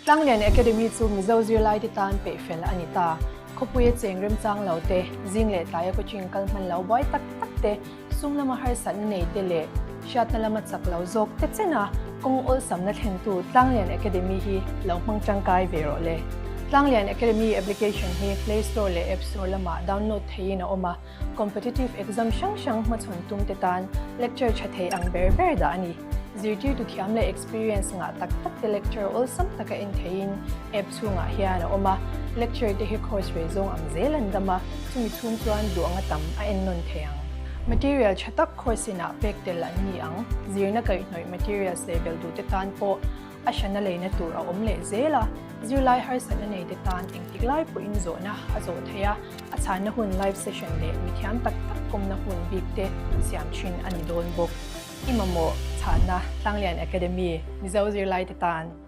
Tlanglian Academy chu Mizo zirlaite tan peihfel a ni ta. Khawpuia cheng remchang lo te, zing leh tlaia coaching kal hman lo buai tak tak te, sum lama harsatna nei te leh hriatna lama chak lo zawk te chena kawng awlsamna thlentu Tlanglian Academy hi lo hmang tangkai ve rawh le. Tlanglian Academy application hi Play Store leh App Store lamah download theihin a awm a, Competitive exam hrang hrang hmachhawn tum te tan lecture tha thei ang ber ber dah a ni. Zirtirtu thiam leh experience ngah tak tak te lecture awlsam taka en theihin app chhungah hian a awm a. Lecture te hi course rei zawng ang zel an dam a, chumi chhung chuan duh anga tam a en nawn thei ang. Material tha tak course inah pek tel an ni ang. Zirna kaihhnawih materials leh bel duh te tan pawh A hrana leina tur a awm leh zel a, zirlai harsatna nei te tan engtik lai pawhin zawhna a zawh theih a, a chhanna hun live session leh mithiam tak tak kawmna hun bik te siam thin a ni dawn bawk. I mamawh chhanna Tlanglian Academy Mizo zirlai te tan.